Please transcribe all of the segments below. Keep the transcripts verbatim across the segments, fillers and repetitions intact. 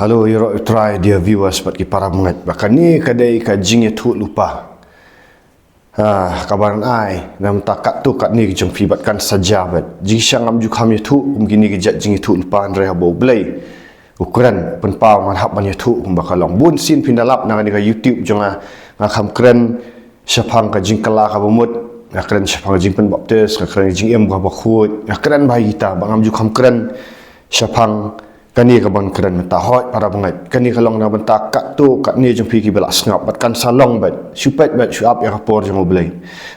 Hello, ïaroh ïa u Trai, dear viewers, bad ki para bangeit. Ba kane ka dei ka jingïathuhlypa. Ah, kaba ngan ai, na bynta katto katne ki jong phi bad kan sa jia bad. Jingshisha ngam ju kham ïathuh kum kine ki jait jingïathuhlypa, hynrei haba U Blei u kren, pynpaw, ngan hap ban ïathuh kumba ka long. Bun sien phin da lap na kane ka YouTube jong nga, nga kham kren shaphang ka jingkylla kaba mut, nga kren shaphang ka jingpynbaptis, nga kren ka jingim kaba khuid, nga kren bha ïa kita, ba ngam ju kham kren shaphang kane kaba ngan kren mynta. Hooid, para bangeit, kane ka long na bynta katto katne jong phi kiba la sngap bad kan sa long bad. Shu peit bad shu ap ïa ka por jong U Blei.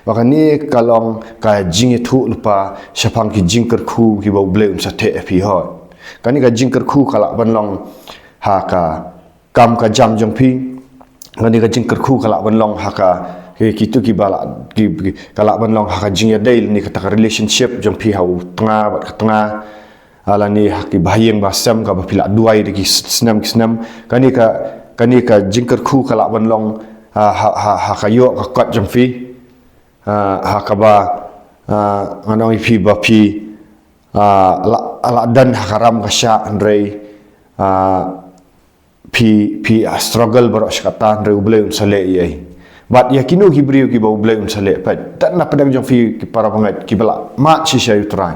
Ba kane ka long ka jingïathuhlypa shaphang ki jingkyrkhu kiba U Blei un sa theh ïa phi, hooid. Kane ka jingkyrkhu ka lah ban long ha ka kam ka jam jong phi. Kane ka jingkyrkhu ka lah ban long ha ka, ki, kito kiba lah, ki, ki, ka lah ban long ha ka jingïadei lane kata ka relationship jong phi ha u tnga bad ka tnga. Ah, lane ha ki bahaïing bahasem kaba phi la duwai da ki s-, snem ki snem. Kane ka, kane ka jingkyrkhu ka lah ban long, ah, ha, ha, ha ka ïoh ka kot jong phi. Ah, ha kaba, ah, ngan ong ïa phi ba phi, ah, la, la don ha ka ram ka shah, hynrei, ah, phi, phi, ah, struggle baroh shi katta, hynrei U Blei un sa leh ei ei. Bad ïa kino ki briew kiba U Blei un sa leh, peit. Te na pdeng jong phi ki para bangeit kiba la mad shisha ïa u Trai.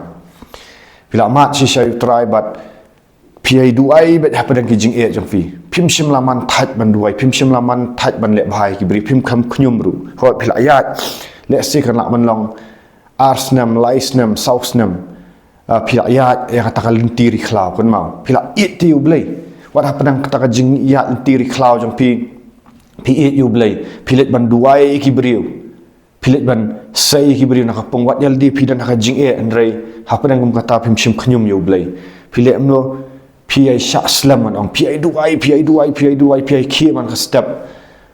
Phi la mad shisha ïa u Trai bad phi ïai duwai bad hapdeng ki jingeh jong phi. Phim shym la man thait ban duwai, phim shym la man thait ban leh bha ïa ki briew, phim kham khñium ruh. Hooid, phi la ïaid. Lehse kan lah ban long ar snem, lai snem, saw snem. Ah, phi la ïaid ïa kata ka lynti ri khlaw, kynmaw. Phi la ïeit te ïa U Blei. Wat hapdeng kata ka jingïaid lynti ri khlaw jong phi, phi ïeit ïa U Blei. Phi leit ban duwai ïa ki briew. Phi leit ban sei ïa ki briew na ka pung, wat ïa lade phi don ha ka jingeh, hynrei hapdeng kum kata phim shym khñium ïa U Blei. Phi leh kumno? Phi ïai shah slem, ngan ong, phi ïai duwai, phi ïai duwai, phi ïai duwai, phi ïai khie man ka step.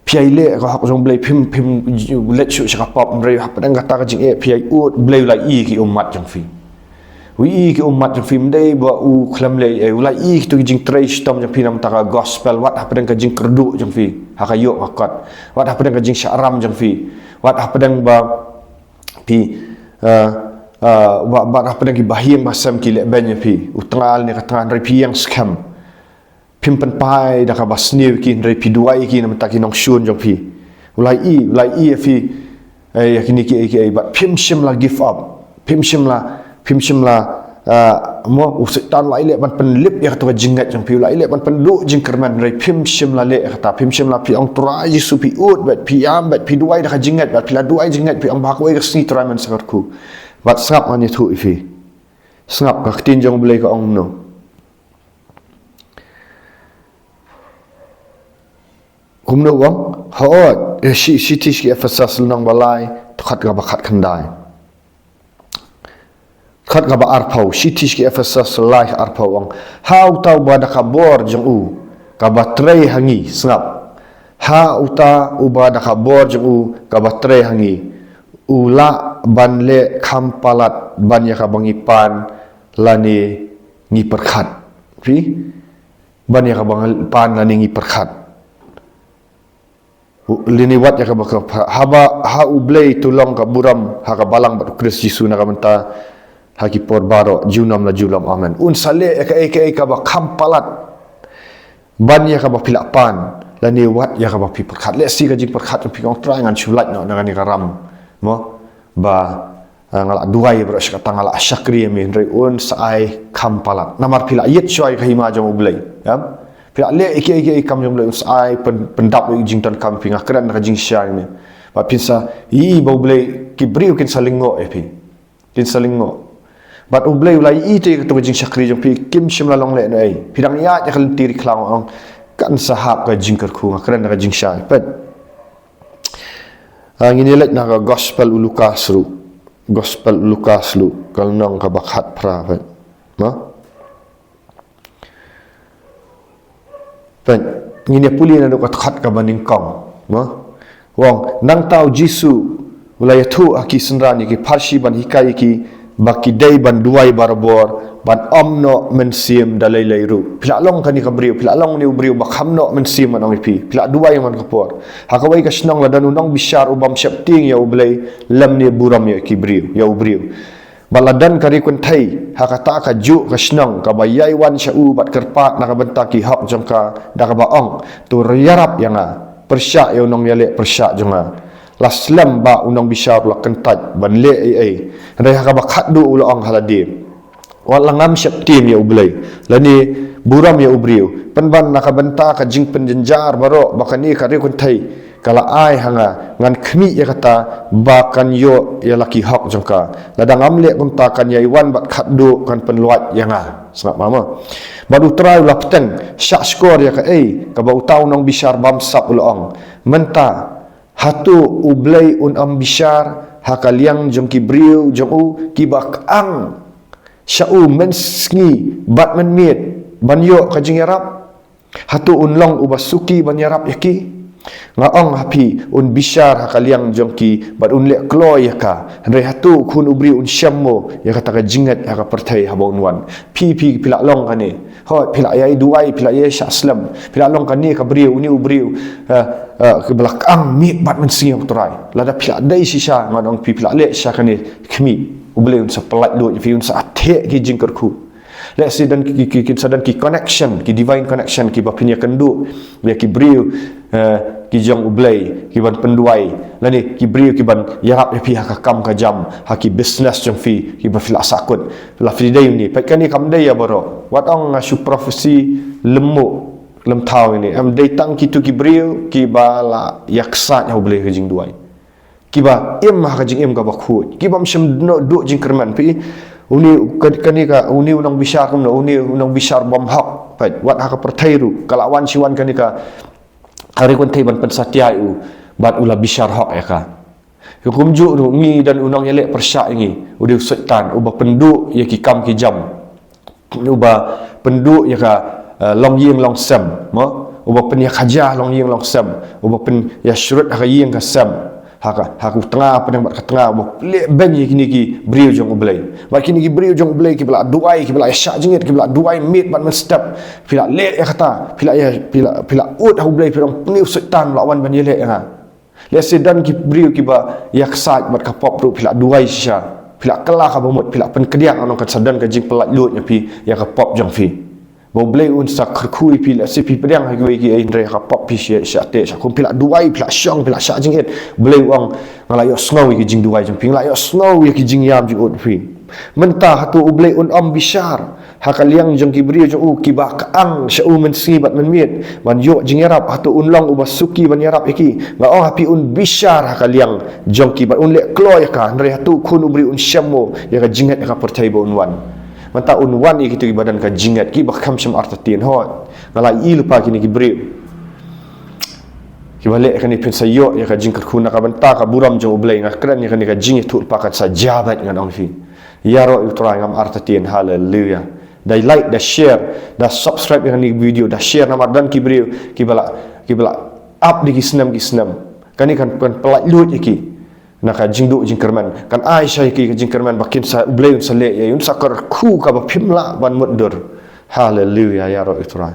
Phi ïai leh ka hok jong U Blei, phim, phim leit shuh sha ka pop, hynrei hapdeng kata ka jingeh phi ïai ud, U Blei u la ïohi ki ummat jong phi. U ïohi ki ummat jong phi, ym dei ba u khlem leh ei ei, u la ïohi kito ki jingtrei shitom jong phi na bynta ka gospel, wat hapdeng ka jingkyrduh jong phi ha ka ïoh ka kot, wat hapdeng ka jingshah ram jong phi, wat hapdeng ba phi, eh, eh, ba, ba hapdeng ki bahaïing bahasem ki leh beiñ ïa phi, u tnga lane ka tnga, hynrei phi ïeng skhem. Phim pynphai da kaba sniew ïa ki, hynrei phi duwai ïa ki na bynta ki nongshun jong phi. U la ïohi, u la ïohi ïa phi, eh, ïa kine kiei kiei, bad phim shym la give up. Phim shym la, phim shym la, eh, mo, u Soitan u la ïaleh ban pynlip ïa kato ka jingngeit jong phi, u la ïaleh ban pynduh jingkyrmen, hynrei phim shym la leh ïa kata, phim shym la, phi ong Trai Jisu, phi ud bad, phi ïam bad, phi duwai da ka jingngeit bad, phi la duwai jingngeit, phi ong ba ha kawei ka sngi Trai men sa kyrkhu. Bad sngap, ngan ïathuh ïa phi. Sngap, ka ktien jong U Blei ka ong kumno. Kumno u ong? Hooid, eh, shi, shithi sha ki Ephesos lynnong ba lai, dkhot kaba khatkhyndai. Dkhot kaba arphew, shithi sha ki Ephesos lai arphew u ong. Ha uta uba da ka bor jong u kaba trei ha ngi, sngap. Ha uta uba da ka bor jong u kaba trei ha ngi, u lah ban leh kham palat ban ïa kaba ngi pan lane ngi pyrkhat. Phi? Ban ïa kaba ngi pan lane ngi pyrkhat. U, lane wat ïa kaba ka pyrkhat. Haba, ha U Blei to long ka burom ha ka balang bad U Khrist Jisu na ka bynta ha ki por baroh, junom la junom. Amen. Un sa leh ïa kaei kaei kaba kham palat ban ïa kaba phi lah pan lane wat ïa kaba phi pyrkhat. Lehse ka jingpyrkhat jong phi, ong Trai, ngan shu lait noh na kane ka ram, mo, ba, ah, nga la duwai baroh shi katta, nga la shakri ïa me, hynrei un sa ai kham palat. Namar phi la ïit shuwa ïa ka hima jong U Blei, ïa. Phi la leh ïa kiei kiei kam jong U Blei, un sa ai pyn, pyndap ïa ka jingdonkam phi, nga kren da ka jingshisha ïa me. Bad phin sa ïohi ba U Blei, ki briew kin sa lyngngoh ïa phi. Kin sa lyngngoh. Bad U Blei u la ïohi te ïa kato ka jingshakri jong phi, kim shym la long lehnohei. Phi dang ïaid ïa ka lynti ri khlaw, ong, kan sa hap ka jingkyrkhu, nga kren da ka jingshisha, peit. Ah, ngin ïa leit na ka Gospel u Lukas ruh. Gospel u Lukas ruh, ka lynnong kaba khatphra, peit. Mo? Peit, ngin ïa pule naduh ka dkhot kaba nyngkong, mo? U ong, nangta U Jisu u la ïathuh ha ki synran ïa ki Pharisi ban hikai ïa ki ba ki dei ban duwai barabor, ban ym noh mynsiem da lei lei ruh. Phi lah long kane ka briew, phi lah long une u briew ba kham noh mynsiem, ngan ong ïa phi. Phi lah duwai man ka por. Ha kawei ka shnong la don u nongbishar u bym sheptieng ïa U Blei lymne burom ïa ki briew, ïa u briew. Bad la don ka riewkynthei ha kata kajuh ka shnong kaba ïai wan sha u bad kyrpad na ka bynta ki hok jong ka, da kaba ong, to ïarap ïa nga, pyrshah ïa u nongïaleh pyrshah jong nga. La slem ba u nongbishar u la kyntait ban leh ei ei, hynrei ha kaba khatduh u la ong ha lade, wat la ngam sheptieng ïa U Blei, lane burom ïa u briew, pynban na ka bynta ka jingpynjynjar baroh ba kane ka riewkynthei ka la ai ha nga, ngan khmih ïa kata ba kan ïoh ïa la ki hok jong ka. Lada ngam leh kumta, kan ïai wan bad khatduh kan pynlwait ïa nga. Sngap ma ma. Bad U Trai u la bteng, shah shkor ïa kaei kaba uta u nongbishar bamsap u la ong. Mynta hato U Blei un ym bishar ha ka liang jong ki briew jong u kiba kyang sha u mynsngi bad mynmiet ban ïoh ka jingïarap? Hato un long uba suki ban ïarap ïa ki? Nga ong ha phi, un bishar ha ka liang jong ki bad un leh kloi ïa ka. Hynrei hato u Khun u briew un shem mo ïa kata ka jingngeit ha ka pyrthei haba un wan? Phi, phi, phi la long kane. Hooid, phi la ïai duwai, phi la ïai shah slem. Phi la long kane ka briew, une u briew, eh, eh, kaba la kyang miet bad mynsngi ïa U Trai. Lada phi la dei shisha, ngan ong phi, phi la leh shisha kane, khmih, U Blei un sa pyllait luid ïa phi, un sa theh ki jingkyrkhu. Lehse don ki, ki, ki, kin sa don ki connection, ki divine connection, kiba phin ïakynduh ïa ki briew, eh, ki jong U Blei, ki ban pynduwai, lane ki briew ki ban ïarap ïa phi ha ka kam ka jam, ha ki business jong phi, kiba phi la sahkut. La phi dei une, peit kane kam dei ïa baroh. Wat ong nga shu prophecy lymmuh, lymthaw ine. Em dei tang kito ki briew kiba la ïaksaid ha U Blei ha ka jingduwai. Kiba im ha ka jingim kaba khuid. Kiba ym shym duh jingkyrmen. Phi, une ka, kane ka, une u nongbishar kumno, une u nongbishar bymhok. Peit, wat ha ka pyrthei ruh, ka la wan shi wan kane ka, ka riewkynthei ban pynsatia ïa u, bad u la bishar hok ïa ka. Kumjuh ruh ngi don u nongïaleh pyrshah ïa ngi, u dei u Soitan, uba pynduh ïa ki kam ki jam. Uba pynduh ïa ka, eh, longïing longsem, mo? Uba pynïakhaja longïing longsem, uba pynïashrut ha ka ïing ka sem, ha ka, ha ka tnga pdeng bad ka tnga, uba leh beiñ ïa kine ki briew jong U Blei. Bad kine ki briew jong U Blei kiba la duwai, kiba la shah jingit, kiba la duwai miet bad mynstep, phi la leh ïa kata, phi la ïa, phi la, phi la ud ha U Blei, phi la ong une u Soitan u la wan ban ïaleh ïa nga. Lehse don ki briew kiba ïaksaid bad ka pop ruh, phi la duwai shisha, phi la kylla kaba mut, phi la pynkdiang, ngan ong kan sa don ka jingpyllait luid ïa phi ïa ka pop jong phi. Ba U Blei un sa kyrkhu ïa phi, lehse phi pdiang ha kiwei ki, eh, hynrei ha ka pop phi shisha, shisha te, shisha kum, phi la duwai, phi la shong, phi la shah jingit. U Blei u ong, nga la ïohsngew ïa ki jingduwai jong phi, nga la ïohsngew ïa ki jingïam jingud phi. Mynta hato U Blei un ym bishar ha ka liang jong ki briew jong u kiba kyang sha u mynsngi bad mynmiet ban ïoh jingïarap? Hato un long uba suki ban ïarap ïa ki? Nga ong ha phi, un bishar ha ka liang jong ki bad un leh kloi ïa ka. Hynrei hato u Khun u briew un shem mo ïa ka jingngeit ha ka pyrthei ba un wan? Mynta un wan ïa kito kiba don ka jingngeit, kiba kham shym artatien. Hooid, nga la ïohi lypa kine ki briew kiba leh kane, phin sa ïoh ïa ka jingkyrkhu na ka bynta ka burom jong U Blei. Nga kren ïa kane ka jingïathuhlypa kan sa jia beit, ngan ong phi. Ïaroh ïa U Trai, ngam artatien. Haleluya. Da like, da share, da subscribe ïa kane ka video, da share namar don ki briew kiba la, kiba la ap da ki snem ki snem. Kane kan, kan pyllait luid ïa ki na ka jingduh jingkyrmen. Kan ai sha ïa ki ka jingkyrmen ba kin sa, U Blei un sa leh ïa, un sa kyrkhu kaba phim lah ban mutdur. Haleluya, ïaroh ïa U Trai.